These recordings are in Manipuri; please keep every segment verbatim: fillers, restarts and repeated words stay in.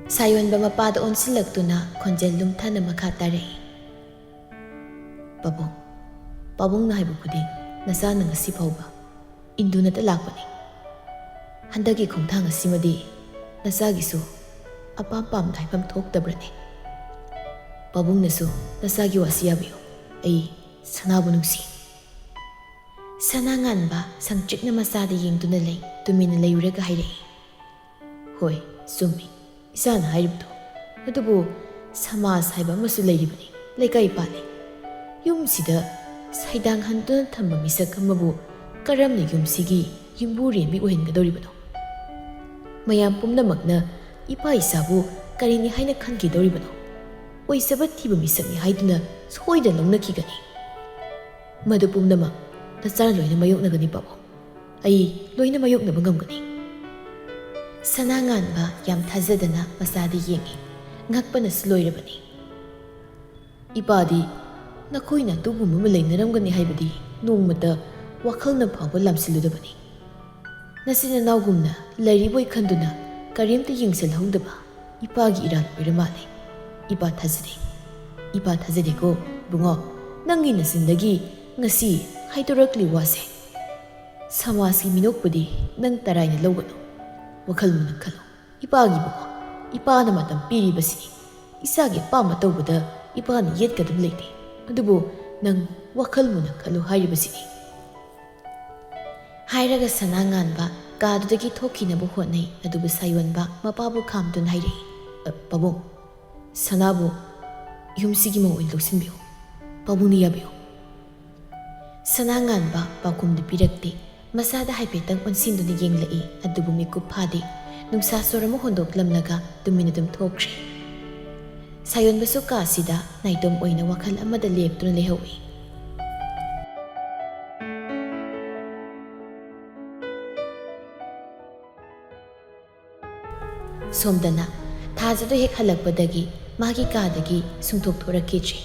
ꯁꯥꯌꯣꯟꯕ ꯃꯄꯥꯗ ꯑꯣꯟꯁꯤꯜꯂꯛꯇꯨꯅ ꯈꯣꯟꯖꯦꯜ ꯂꯨꯝꯊꯅ ꯃꯈꯥ ꯇꯥꯔꯛꯏ, "ꯄꯥꯕꯨꯡ, ꯄꯥꯕꯨꯡꯅ ꯍꯥꯏꯕ ꯈꯨꯗꯤꯡ ꯅꯆꯥꯅ ꯉꯁꯤ ꯐꯥꯎꯕ ꯏꯟꯗꯨꯅꯇ ꯂꯥꯛꯄꯅꯤ꯫ ꯍꯟꯗꯛꯀꯤ ꯈꯣꯡꯊꯥꯡ ꯑꯁꯤꯃꯗꯤ ꯅꯆꯥꯒꯤꯁꯨ ꯑꯄꯥꯝ ꯄꯥꯝꯗ ꯍꯥꯏꯐꯝ ꯊꯣꯛꯇꯕ꯭ꯔꯅꯦ? ꯄꯥꯕꯨꯡꯅꯁꯨ ꯅꯆꯥꯒꯤ ꯋꯥꯁꯤ ꯌꯥꯕꯤꯌꯨ꯫ ꯑꯩ ꯁꯅꯥꯕꯨ ꯅꯨꯡꯁꯤ꯫" ꯁꯅꯥ ꯉꯥꯟꯕ ꯁꯪꯇ꯭ꯔꯤꯛꯅ ꯃꯆꯥꯗ ꯌꯦꯡꯗꯨꯅ ꯂꯩ꯫ ꯇꯨꯃꯤꯟꯅ ꯂꯩꯔꯨꯔꯒ ꯍꯥꯏꯔꯛꯏ, "ꯍꯣꯏ, ꯆꯨꯝꯃꯤ꯫ ꯏꯆꯥꯅ ꯍꯥꯏꯔꯤꯕꯗꯣ꯫ ꯑꯗꯨꯕꯨ ꯁꯃꯥꯖ ꯍꯥꯏꯕ ꯑꯃꯁꯨ ꯂꯩꯔꯤꯕꯅꯤ, ꯂꯩꯀꯥꯏ ꯄꯥꯜꯂꯤ꯫ ꯌꯨꯝꯁꯤꯗ ꯁꯩꯗꯥꯡ ꯍꯟꯗꯨꯅ ꯊꯝꯕ ꯃꯤꯁꯛ ꯑꯃꯕꯨ ꯀꯔꯝꯅ ꯌꯨꯝꯁꯤꯒꯤ ꯌꯨꯝꯕꯨꯔꯦꯝꯕꯤ ꯑꯣꯏꯍꯟꯒꯗꯧꯔꯤꯕꯅꯣ? ꯃꯌꯥꯝ ꯄꯨꯝꯅꯃꯛꯅ ꯏꯄꯥ ꯏꯆꯥꯕꯨ ꯀꯔꯤꯅꯤ ꯍꯥꯏꯅ ꯈꯟꯈꯤꯗꯧꯔꯤꯕꯅꯣ? ꯑꯣꯏꯖꯕ ꯊꯤꯕ ꯃꯤꯁꯛꯅꯤ ꯍꯥꯏꯗꯨꯅ ꯁꯣꯏꯗꯅ ꯂꯧꯅꯈꯤꯒꯅꯤ꯫ ꯃꯗꯨ ꯄꯨꯝꯅꯃꯛ ꯅꯆꯥꯅ ꯂꯣꯏꯅ ꯃꯥꯌꯣꯛꯅꯒꯅꯤ, ꯄꯥꯕꯨꯡ꯫ ꯑꯩ ꯂꯣꯏꯅ ꯃꯥꯌꯣꯛꯅꯕ ꯉꯝꯒꯅꯤ꯫" ꯁꯅꯥ ꯉꯥꯟꯕ ꯌꯥꯝ ꯊꯥꯖꯗꯅ ꯃꯆꯥꯗ ꯌꯦꯡꯉꯤ꯫ ꯉꯛꯄꯅꯁꯨ ꯂꯣꯏꯔꯕꯅꯤ꯫ "ꯏꯄꯥꯗꯤ ꯅꯈꯣꯏꯅ ꯑꯗꯨꯒꯨꯝꯕ ꯑꯃ ꯂꯩꯅꯔꯝꯒꯅꯤ ꯍꯥꯏꯕꯗꯤ ꯅꯣꯡꯃꯇ ꯋꯥꯈꯜꯅ ꯐꯥꯎꯕ ꯂꯥꯝꯁꯤꯜꯂꯨꯗꯕꯅꯤ꯫ ꯅꯆꯤꯟ ꯅꯅꯥꯎꯒꯨꯝꯅ ꯂꯩꯔꯤꯕꯣꯏ ꯈꯟꯗꯨꯅ ꯀꯔꯤꯝꯇ ꯌꯦꯡꯁꯤꯜꯍꯧꯗꯕ ꯏꯄꯥꯒꯤ ꯏꯔꯥꯜ ꯑꯣꯏꯔ ꯃꯥꯜꯂꯦ꯫ ꯏꯄꯥ ꯊꯥꯖꯗꯦ꯫ ꯏꯄꯥ ꯊꯥꯖꯗꯦꯀꯣ, ꯏꯕꯨꯡꯉꯣ꯫ ꯅꯪꯒꯤ ꯅꯆꯤꯟꯗꯒꯤ ꯉꯁꯤ ꯍꯥꯏꯗꯣꯔꯛꯂꯤ ꯋꯥꯁꯦ꯫ ꯁꯃꯥꯖꯀꯤ ꯃꯤꯅꯣꯛꯄꯨꯗꯤ ꯅꯪ ꯇꯔꯥꯏꯅ ꯂꯧꯒꯅꯨ꯫ ꯋꯥꯈꯜ ꯃꯨꯟꯅ ꯈꯜꯂꯨ꯫ ꯏꯄꯥꯒꯤ ꯏꯕꯨꯡꯉꯣ, ꯏꯄꯥꯅ ꯃꯇꯝ ꯄꯤꯔꯤꯕꯁꯤꯅꯤ꯫ ꯏꯆꯥꯒꯤ ꯑꯄꯥꯝꯕ ꯇꯧꯕꯗ ꯏꯄꯥꯅ ꯌꯦꯠꯀꯗꯕ ꯂꯩꯇꯦ꯫ ꯑꯗꯨꯕꯨ ꯅꯪ ꯋꯥꯈꯜ ꯃꯨꯟꯅ ꯈꯜꯂꯨ ꯍꯥꯏꯔꯤꯕꯁꯤꯅꯤ꯫" ꯍꯥꯏꯔꯒ ꯁꯅꯥ ꯉꯥꯟꯕ ꯀꯥꯗꯨꯗꯒꯤ ꯊꯣꯛꯈꯤꯅꯕ ꯍꯣꯠꯅꯩ꯫ ꯑꯗꯨꯕꯨ ꯁꯥꯌꯣꯟꯕ ꯃꯄꯥꯕꯨ ꯈꯥꯝꯗꯨꯅ ꯍꯥꯏꯔꯛꯏ, "ꯑ, ꯄꯥꯕꯨꯡ, ꯁꯅꯥꯕꯨ ꯌꯨꯝꯁꯤꯒꯤ ꯃꯧ ꯑꯣꯏꯅ ꯂꯧꯁꯤꯟꯕꯤꯌꯨ꯫ ꯄꯥꯕꯨꯡꯅ ꯌꯥꯕꯤꯌꯨ꯫" ꯁꯅꯥ ꯉꯥꯟꯕ ꯄꯥꯎꯈꯨꯝꯗꯤ ꯄꯤꯔꯛꯇꯦ꯫ ꯃꯆꯥꯗ ꯍꯥꯏꯐꯦꯠꯇꯪ ꯑꯣꯟꯁꯤꯟꯗꯨꯅ ꯌꯦꯡꯂꯛꯏ, ꯑꯗꯨꯕꯨ ꯃꯤꯀꯨꯞ ꯐꯥꯗꯦ꯫ ꯅꯨꯡꯁꯥ ꯁꯣꯔ ꯑꯃ ꯍꯣꯟꯗꯣꯛꯂꯝꯂꯒ ꯇꯨꯃꯤꯟ ꯑꯗꯨꯝ ꯊꯣꯛꯈ꯭ꯔꯦ꯫ ꯁꯥꯌꯣꯟꯕꯁꯨ ꯀꯥꯁꯤꯗ ꯅꯥꯏꯇꯣꯝ ꯑꯣꯏꯅ ꯋꯥꯈꯜ ꯑꯃꯗ ꯂꯦꯞꯇꯨꯅ ꯂꯩꯍꯧꯏ꯫ ꯁꯣꯝꯗꯅ ꯊꯥꯖꯗꯣ ꯍꯦꯛ ꯍꯜꯂꯛꯄꯗꯒꯤ ꯃꯥꯒꯤ ꯀꯥꯗꯒꯤ ꯁꯨꯡꯊꯣꯛ ꯊꯣꯔꯛꯈꯤꯗ꯭ꯔꯤ꯫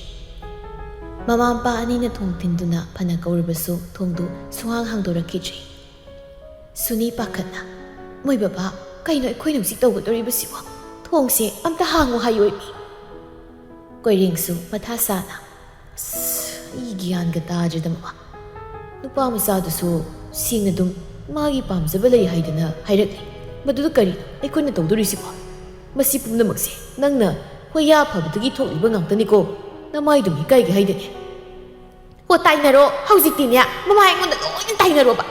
ꯃꯃꯥ ꯃꯄꯥ ꯑꯅꯤꯅ ꯊꯣꯡ ꯊꯤꯟꯗꯨꯅ ꯐꯅ ꯀꯧꯔꯕꯁꯨ ꯊꯣꯡꯗꯨ ꯁꯨꯡꯍꯥꯡ ꯍꯥꯡꯗꯣꯔꯛꯈꯤꯗ꯭ꯔꯤ꯫ ꯁꯨꯅꯤ ꯄꯥꯈꯠꯅ, "ꯃꯣꯏ ꯕꯕꯥ, ꯀꯩꯅꯣ ꯑꯩꯈꯣꯏꯅ ꯍꯧꯖꯤꯛ ꯇꯧꯒꯗꯧꯔꯤꯕꯁꯤꯕꯣ? "ꯊꯣꯡꯁꯦ ꯑꯝꯇ ꯍꯥꯡꯉꯨ ꯍꯥꯏꯌꯣ ꯏꯃꯤ꯫" ꯀꯣꯏꯔꯦꯡꯁꯨ ꯃꯊꯥ ꯁꯥꯅ, "ꯑꯁ, ꯑꯩ ꯒ꯭ꯌꯥꯟꯒ ꯇꯥꯗ꯭ꯔꯦꯗ ꯃꯃꯥ꯫ ꯅꯨꯄꯥ ꯃꯆꯥꯗꯨꯁꯨ ꯁꯦꯡꯅ ꯑꯗꯨꯝ ꯃꯥꯒꯤ ꯄꯥꯝꯖꯕ ꯂꯩ ꯍꯥꯏꯗꯅ ꯍꯥꯏꯔꯛꯂꯤ꯫ ꯃꯗꯨꯗ ꯀꯔꯤꯅꯣ ꯑꯩꯈꯣꯏꯅ ꯇꯧꯗꯣꯔꯤꯁꯤꯕꯣ? ꯃꯁꯤ ꯄꯨꯝꯅꯃꯛꯁꯦ ꯅꯪꯅ ꯍꯣꯌꯥ ꯐꯕꯗꯒꯤ ꯊꯣꯛꯂꯤꯕ ꯉꯥꯛꯇꯅꯤꯀꯣ꯫ ꯅꯃꯥꯏꯗꯨꯝ ꯏꯀꯥꯏꯒꯦ ꯍꯥꯏꯗꯦꯅꯦ꯫" "ꯍꯣ, ꯇꯥꯏꯅꯔꯣ꯫ ꯍꯧꯖꯤꯛꯇꯤꯅꯦ, ꯃꯃꯥ ꯑꯩꯉꯣꯟꯗ ꯂꯣꯏꯅ ꯇꯥꯏꯅꯔꯣꯕ꯫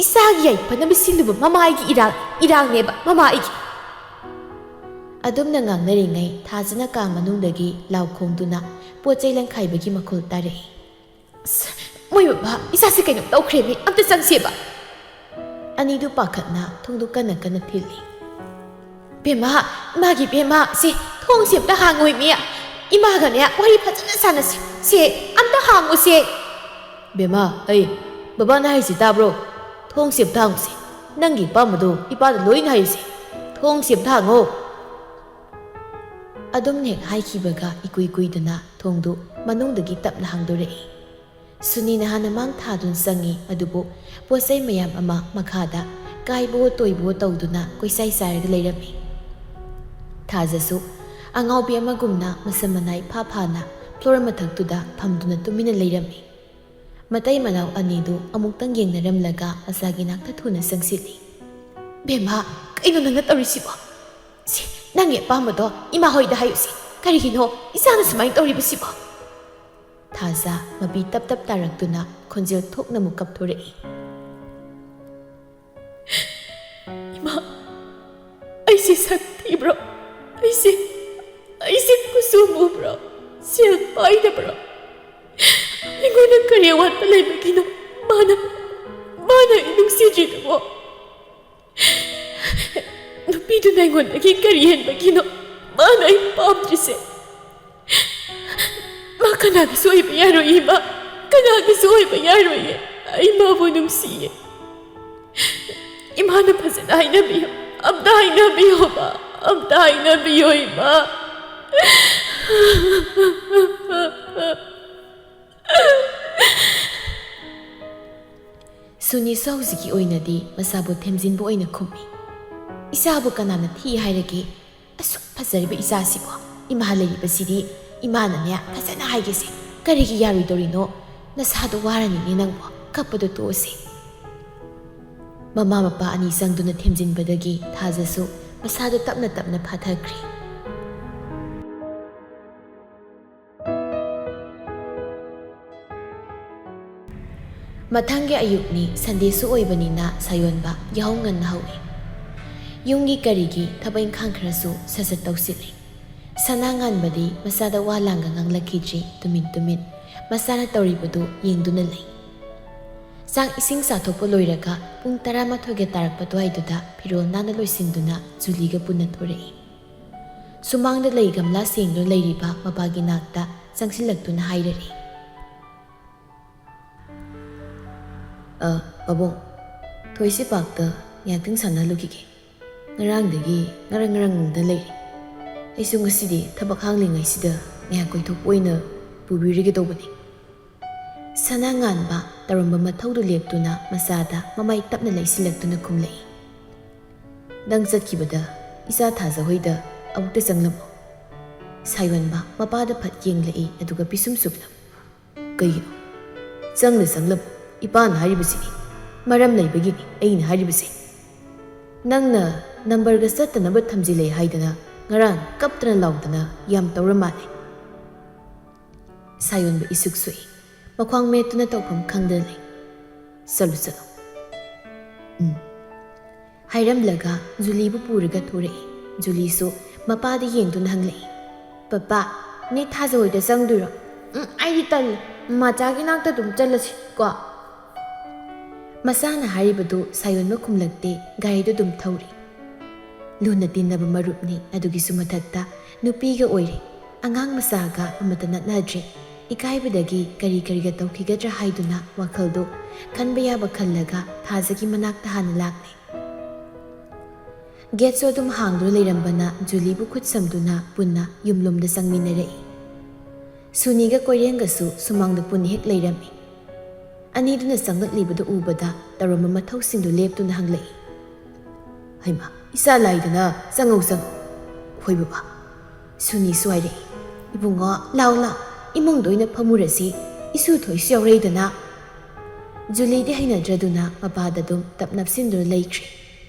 ꯏꯆꯥꯒꯤ ꯌꯥꯏꯐꯅꯕ ꯁꯤꯜꯂꯨꯕ ꯃꯃꯥ ꯑꯩꯒꯤ ꯏꯔꯥꯡ, ꯏꯔꯥꯡꯅꯦꯕ ꯃꯃꯥ ꯑꯩꯒꯤ꯫" ꯑꯗꯨꯝꯅ ꯉꯥꯡꯅꯔꯤꯉꯩ ꯊꯥꯖꯅ ꯀꯥ ꯃꯅꯨꯡꯗꯒꯤ ꯂꯥꯎ ꯈꯣꯡꯗꯨꯅ ꯄꯣꯠ ꯆꯩ ꯂꯪꯈꯥꯏꯕꯒꯤ ꯃꯈꯣꯜ ꯇꯥꯔꯛꯏ꯫ "ꯑꯁ, ꯃꯣꯏ ꯕꯕꯥ, ꯏꯆꯥꯁꯦ ꯀꯩꯅꯣꯝ ꯇꯧꯈ꯭ꯔꯦꯃꯤ, ꯑꯝꯇ ꯆꯪꯁꯦꯕ꯫" ꯑꯅꯤꯗꯨ ꯄꯥꯈꯠꯅ ꯊꯣꯡꯗꯨ ꯀꯟꯅ ꯀꯟꯅ ꯊꯤꯜꯂꯤ꯫ "ꯕꯦꯝꯃ, ꯏꯃꯥꯒꯤ ꯕꯦꯝꯃ, ꯁꯦ, ꯊꯣꯡꯁꯦ ꯑꯝꯇ ꯍꯥꯡꯉꯣꯏꯃꯤ꯫ ꯏꯃꯥꯒꯅꯦ ꯋꯥꯔꯤ ꯐꯖꯅ ꯁꯥꯟꯅꯁꯦ꯫ ꯁꯦ, ꯑꯝꯇ ꯍꯥꯡꯉꯨꯁꯦ꯫" "ꯕꯦꯝꯃ, ꯑꯩ, ꯕꯕꯥꯅ ꯍꯥꯏꯁꯤ ꯇꯥꯕ꯭ꯔꯣ? ꯊꯣꯡꯁꯦ ꯑꯝꯇ ꯍꯥꯡꯉꯨꯁꯦ꯫ ꯅꯪꯒꯤ ꯑꯄꯥꯝꯕꯗꯣ ꯏꯄꯥꯗ ꯂꯣꯏꯅ ꯍꯥꯏꯌꯨꯁꯦ꯫ ꯊꯣꯡꯁꯦ ꯑꯝꯇ ꯍꯥꯡꯉꯣ꯫" ꯑꯗꯨꯝ ꯍꯦꯛ ꯍꯥꯏꯈꯤꯕꯒ ꯏꯀꯨꯏ ꯀꯨꯏꯗꯅ ꯊꯣꯡꯗꯨ ꯃꯅꯨꯡꯗꯒꯤ ꯇꯞꯅ ꯍꯥꯡꯗꯣꯔꯛꯏ꯫ ꯁꯨꯅꯤꯅ ꯍꯥꯟꯅ ꯃꯥꯡ ꯊꯥꯗꯨꯅ ꯆꯪꯉꯤ, ꯑꯗꯨꯕꯨ ꯄꯣꯠ ꯆꯩ ꯃꯌꯥꯝ ꯑꯃ ꯃꯈꯥꯗ ꯀꯥꯏꯕꯋꯣ ꯇꯣꯏꯕꯋꯣ ꯇꯧꯗꯨꯅ ꯀꯣꯏꯆꯥꯏ ꯆꯥꯏꯔꯒ ꯂꯩꯔꯝꯃꯤ꯫ ꯊꯥꯖꯁꯨ ꯑꯉꯥꯎꯕꯤ ꯑꯃꯒꯨꯝꯅ ꯃꯁꯝ ꯃꯅꯥꯏ ꯐꯥ ꯐꯥꯅ ꯐ꯭ꯂꯣꯔ ꯃꯊꯛꯇꯨꯗ ꯐꯝꯗꯨꯅ ꯇꯨꯃꯤꯟꯅ ꯂꯩꯔꯝꯃꯤ꯫ ꯃꯇꯩ ꯃꯅꯥꯎ ꯑꯅꯤꯗꯨ ꯑꯃꯨꯛꯇꯪ ꯌꯦꯡꯅꯔꯝꯂꯒ ꯃꯆꯥꯒꯤ ꯅꯥꯛꯇ ꯊꯨꯅ ꯆꯪꯁꯤꯜꯂꯤ꯫ "ꯕꯦꯝꯃ, ꯀꯩꯅꯣ ꯅꯪꯅ ꯇꯧꯔꯤꯁꯤꯕꯣ? ꯁꯤ, ꯅꯪꯒꯤ ꯑꯄꯥꯝꯕꯗꯣ ꯏꯃꯥ ꯍꯣꯏꯗ ꯍꯥꯏꯌꯨꯁꯤ꯫ ꯀꯔꯤꯒꯤꯅꯣ ꯏꯆꯥꯅ ꯁꯨꯃꯥꯏꯅ ꯇꯧꯔꯤꯕꯁꯤꯕꯣ?" ꯊꯥꯖ ꯃꯄꯤ ꯇꯞ ꯇꯞ ꯇꯥꯔꯛꯇꯨꯅ ꯈꯣꯟꯖꯦꯜ ꯊꯣꯛꯅ ꯑꯃꯨꯛ ꯀꯞꯊꯣꯔꯛꯏ꯫ "ꯏꯃꯥ, ꯑꯩꯁꯦ ꯁꯛ ꯊꯤꯕ꯭ꯔꯣ? ꯑꯩꯁꯦ, ꯑꯩꯁꯦ ꯀꯨꯆꯨ ꯃꯨꯕ꯭ꯔꯣ? ꯁꯦꯜ ꯄꯥꯏꯗꯕ꯭ꯔꯣ? ꯑꯩꯉꯣꯟꯗ ꯀꯔꯤ ꯑꯋꯥꯠꯄ ꯂꯩꯕꯒꯤꯅꯣ ꯃꯥꯅ, ꯃꯥꯅ ꯑꯩ ꯅꯨꯡꯁꯤꯗ꯭ꯔꯤꯗꯨꯕꯣ? ꯅꯨꯄꯤꯗꯨꯅ ꯑꯩꯉꯣꯟꯗꯒꯤ ꯀꯔꯤ ꯍꯦꯟꯕꯒꯤꯅꯣ ꯃꯥꯅ ꯑꯩ ꯄꯥꯝꯗ꯭ꯔꯤꯁꯦ? ꯃꯥ ꯀꯅꯥꯒꯤꯁꯨ ꯑꯣꯏꯕ ꯌꯥꯔꯣꯏꯌꯦ, ꯃꯥ ꯀꯅꯥꯒꯤꯁꯨ ꯑꯣꯏꯕ ꯌꯥꯔꯣꯏꯌꯦ꯫ ꯑꯩ ꯃꯥꯕꯨ ꯅꯨꯡꯁꯤꯌꯦ꯫ ꯏꯃꯥꯅ ꯐꯖꯅ ꯍꯥꯏꯅꯕꯤꯌꯨ, ꯑꯝꯇ ꯍꯥꯏꯅꯕꯤꯌꯣꯕ, ꯑꯝꯇ ꯍꯥꯏꯅꯕꯤꯌꯣ ꯏꯃꯥ꯫" ꯁꯨꯅꯤꯁꯨ ꯍꯧꯖꯤꯛꯀꯤ ꯑꯣꯏꯅꯗꯤ ꯃꯁꯥꯕꯨ ꯊꯦꯝꯖꯤꯟꯕ ꯑꯣꯏꯅ ꯈꯨꯝꯃꯤ꯫ "ꯏꯆꯥꯕꯨ ꯀꯅꯥꯅ ꯊꯤ ꯍꯥꯏꯔꯒꯦ? "ꯑꯁꯨꯛ ꯐꯖꯔꯤꯕ ꯏꯆꯥꯁꯤꯕꯨ ꯏꯃꯥ ꯂꯩꯔꯤꯕꯁꯤꯗꯤ ꯏꯃꯥꯅꯅꯦ ꯐꯖꯅ ꯍꯥꯏꯒꯦꯁꯦ꯫ ꯀꯔꯤꯒꯤ ꯌꯥꯔꯣꯏꯗꯧꯔꯤꯅꯣ? ꯅꯁꯥꯗꯣ ꯋꯥꯔꯅꯤꯅꯦ ꯅꯪꯕꯨ꯫ ꯀꯞꯄꯗꯣ ꯇꯣꯛꯑꯁꯦ꯫" ꯃꯃꯥ ꯃꯄꯥ ꯑꯅꯤ ꯆꯪꯗꯨꯅ ꯊꯦꯝꯖꯤꯟꯕꯗꯒꯤ ꯊꯥꯖꯁꯨ ꯃꯁꯥꯗꯣ ꯇꯞꯅ ꯇꯞꯅ ꯐꯥꯊꯈ꯭ꯔꯦ꯫ ꯃꯊꯪꯒꯤ ꯑꯌꯨꯛꯅꯤ, ꯁꯟꯗꯦꯁꯨ ꯑꯣꯏꯕꯅꯤꯅ ꯁꯥꯌꯣꯟꯕ ꯌꯥꯍꯧ ꯉꯟꯅ ꯍꯧꯏ꯫ ꯌꯨꯝꯒꯤ ꯀꯔꯤꯒꯤ ꯊꯕꯛ ꯏꯪꯈꯥꯡ ꯈꯔꯁꯨ ꯁꯠ ꯁꯠ ꯇꯧꯁꯤꯜꯂꯤ꯫ ꯁꯅꯥ ꯉꯥꯟꯕꯗꯤ ꯃꯆꯥꯗ ꯋꯥ ꯂꯥꯡꯒ ꯉꯥꯡꯂꯛꯈꯤꯗ꯭ꯔꯤ, ꯇꯨꯃꯤꯟ ꯇꯨꯃꯤꯟ ꯃꯆꯥꯅ ꯇꯧꯔꯤꯕꯗꯨ ꯌꯦꯡꯗꯨꯅ ꯂꯩ꯫ ꯆꯥꯛ ꯏꯁꯤꯡ ꯆꯥꯊꯣꯛꯄ ꯂꯣꯏꯔꯒ ꯄꯨꯡ ꯇꯔꯥꯃꯥꯊꯣꯏꯒ ꯇꯥꯔꯛꯄ ꯑꯗꯨꯋꯥꯏꯗꯨꯗ ꯐꯤꯔꯣꯜ ꯅꯥꯟꯅ ꯂꯣꯏꯁꯤꯟꯗꯨꯅ ꯖꯨꯂꯤꯒ ꯄꯨꯟꯅ ꯊꯣꯔꯛꯏ꯫ ꯁꯨꯃꯥꯡꯗ ꯂꯩ ꯒꯝꯂꯥ ꯁꯦꯡꯗꯨꯅ ꯂꯩꯔꯤꯕ ꯃꯄꯥꯒꯤ ꯅꯥꯛꯇ ꯆꯪꯁꯤꯜꯂꯛꯇꯨꯅ ꯍꯥꯏꯔꯛꯏ꯫ "ꯑ, ꯄꯥꯕꯨꯡ, ꯊꯣꯏꯁꯤ ꯄꯥꯛꯇ ꯉꯥꯏꯍꯥꯛꯇꯪ ꯁꯥꯟꯅꯍꯜꯂꯨꯈꯤꯒꯦ꯫ ꯉꯔꯥꯡꯗꯒꯤ ꯉꯔꯪ ꯉꯔꯪꯗ ꯂꯩꯔꯦ꯫ ꯑꯩꯁꯨ ꯉꯁꯤꯗꯤ ꯊꯕꯛ ꯍꯥꯡꯂꯤꯉꯩꯁꯤꯗ ꯉꯥꯏꯍꯥꯛ ꯀꯣꯏꯊꯣꯛꯄ ꯑꯣꯏꯅ ꯄꯨꯕꯤꯔꯒꯦ ꯇꯧꯕꯅꯤ꯫" ꯁꯅꯥ ꯉꯥꯟꯕ ꯇꯧꯔꯝꯕ ꯃꯊꯧꯗꯨ ꯂꯦꯞꯇꯨꯅ ꯃꯆꯥꯗ ꯃꯃꯥꯏ ꯇꯞꯅ ꯂꯩꯁꯤꯜꯂꯛꯇꯨꯅ ꯈꯨꯝꯂꯛꯏ꯫ "ꯅꯪ ꯆꯠꯈꯤꯕꯗ ꯏꯆꯥ ꯊꯥꯖ ꯍꯣꯏꯗ ꯑꯃꯨꯛꯇ ꯆꯪꯂꯝꯃꯣ꯫" ꯁꯥꯌꯣꯟꯕ ꯃꯄꯥꯗ ꯐꯠ ꯌꯦꯡꯂꯛꯏ, ꯑꯗꯨꯒ ꯄꯤꯁꯨꯝ ꯁꯨꯞꯂꯝ꯫ "ꯀꯩꯒꯤꯅꯣ? ꯆꯪꯅ ꯆꯪꯂꯝꯃꯣ꯫ ꯏꯄꯥꯅ ꯍꯥꯏꯔꯤꯕꯁꯤꯗꯤ ꯃꯔꯝ ꯂꯩꯕꯒꯤꯅꯤ ꯑꯩꯅ ꯍꯥꯏꯔꯤꯕꯁꯦ꯫ ꯅꯪꯅ ꯅꯝꯕꯔꯒ ꯆꯠꯇꯅꯕ ꯊꯝꯖꯤꯜꯂꯦ ꯍꯥꯏꯗꯅ ꯉꯔꯥꯡ ꯀꯞꯇꯅ ꯂꯥꯎꯗꯅ ꯌꯥꯝ ꯇꯧꯔ ꯃꯥꯜꯂꯦ꯫" ꯁꯥꯌꯣꯟꯕ ꯏꯁꯨꯛ ꯁꯨꯛꯏ꯫ ꯃꯈ꯭ꯋꯥꯡ ꯃꯦꯠꯇꯨꯅ ꯇꯧꯐꯝ ꯈꯪꯗꯅ ꯂꯩ꯫ "ꯆꯠꯂꯨ, ꯆꯠꯂꯨ꯫" "ꯎꯝ꯫" ꯍꯥꯏꯔꯝꯂꯒ ꯖꯨꯂꯤꯕꯨ ꯄꯨꯔꯒ ꯊꯣꯔꯛꯏ꯫ ꯖꯨꯂꯤꯁꯨ ꯃꯄꯥꯗ ꯌꯦꯡꯗꯨꯅ ꯍꯪꯂꯛꯏ, "ꯄꯄꯥ, ꯅꯦ ꯊꯥꯖ ꯍꯣꯏꯗ ꯆꯪꯗꯣꯏꯔꯣ?" "ꯎꯝ, ꯑꯩꯗꯤ ꯇꯜꯂꯦ꯫ ꯃꯆꯥꯒꯤ ꯅꯥꯛꯇ ꯑꯗꯨꯝ ꯆꯠꯂꯁꯤ ꯀꯣ꯫" ꯃꯆꯥꯅ ꯍꯥꯏꯔꯤꯕꯗꯨ ꯁꯥꯌꯣꯟꯕ ꯈꯨꯝꯂꯛꯇꯦ, ꯒꯥꯔꯤꯗꯨ ꯑꯗꯨꯝ ꯊꯧꯔꯤ꯫ ꯂꯨꯅ ꯇꯤꯟꯅꯕ ꯃꯔꯨꯞꯅꯤ, ꯑꯗꯨꯒꯤꯁꯨ ꯃꯊꯛꯇ ꯅꯨꯄꯤꯒ ꯑꯣꯏꯔꯦ꯫ ꯑꯉꯥꯡ ꯃꯆꯥꯒ ꯑꯃꯠꯇ ꯅꯛꯅꯗ꯭ꯔꯦ꯫ ꯏꯀꯥꯏꯕꯗꯒꯤ ꯀꯔꯤ ꯀꯔꯤꯒ ꯇꯧꯈꯤꯒꯗ꯭ꯔꯥ ꯍꯥꯏꯗꯨꯅ ꯋꯥꯈꯜꯗꯨ ꯈꯟꯕ ꯌꯥꯕ ꯈꯜꯂꯒ ꯊꯥꯖꯒꯤ ꯃꯅꯥꯛꯇ ꯍꯥꯟꯅ ꯂꯥꯛꯂꯦ꯫ ꯒꯦꯠꯁꯨ ꯑꯗꯨꯝ ꯍꯥꯡꯗꯨꯅ ꯂꯩꯔꯝꯕꯅ ꯖꯨꯂꯤꯕꯨ ꯈꯨꯠ ꯁꯝꯗꯨꯅ ꯄꯨꯟꯅ ꯌꯨꯝꯂꯣꯝꯗ ꯆꯪꯃꯤꯟꯅꯔꯛꯏ꯫ ꯁꯨꯅꯤꯒ ꯀꯣꯏꯔꯦꯡꯒꯁꯨ ꯁꯨꯃꯥꯡꯗ ꯄꯨꯟꯅ ꯍꯦꯛ ꯂꯩꯔꯝꯃꯤ꯫ ꯑꯅꯤꯗꯨꯅ ꯆꯪꯂꯛꯂꯤꯕꯗꯨ ꯎꯕꯗ ꯇꯧꯔꯝꯕ ꯃꯊꯧꯁꯤꯡꯗꯨ ꯂꯦꯞꯇꯨꯅ ꯍꯪꯂꯛꯏ꯫ "ꯍꯩꯃꯥ, ꯏꯆꯥ ꯂꯥꯏꯗꯅ, ꯆꯪꯉꯧ, ꯆꯪꯉꯧ꯫" "ꯍꯣꯏ ꯕꯕꯥ꯫" ꯁꯨꯅꯤꯁꯨ ꯍꯥꯏꯔꯛꯏ꯫ "ꯏꯕꯨꯡꯉꯣ, ꯂꯥꯎ ꯂꯥꯎ, ꯏꯃꯨꯡꯗ ꯑꯣꯏꯅ ꯐꯝꯃꯨꯔꯁꯤ, ꯏꯁꯨ ꯊꯣꯏꯁꯨ ꯌꯥꯎꯔꯛꯏꯗꯅ꯫" ꯖꯨꯂꯤꯗꯤ ꯍꯩꯅꯗ꯭ꯔꯗꯨꯅ ꯃꯄꯥꯗ ꯑꯗꯨꯝ ꯇꯞ ꯅꯞꯁꯤꯟꯗꯨꯅ ꯂꯩꯈ꯭ꯔꯦ꯫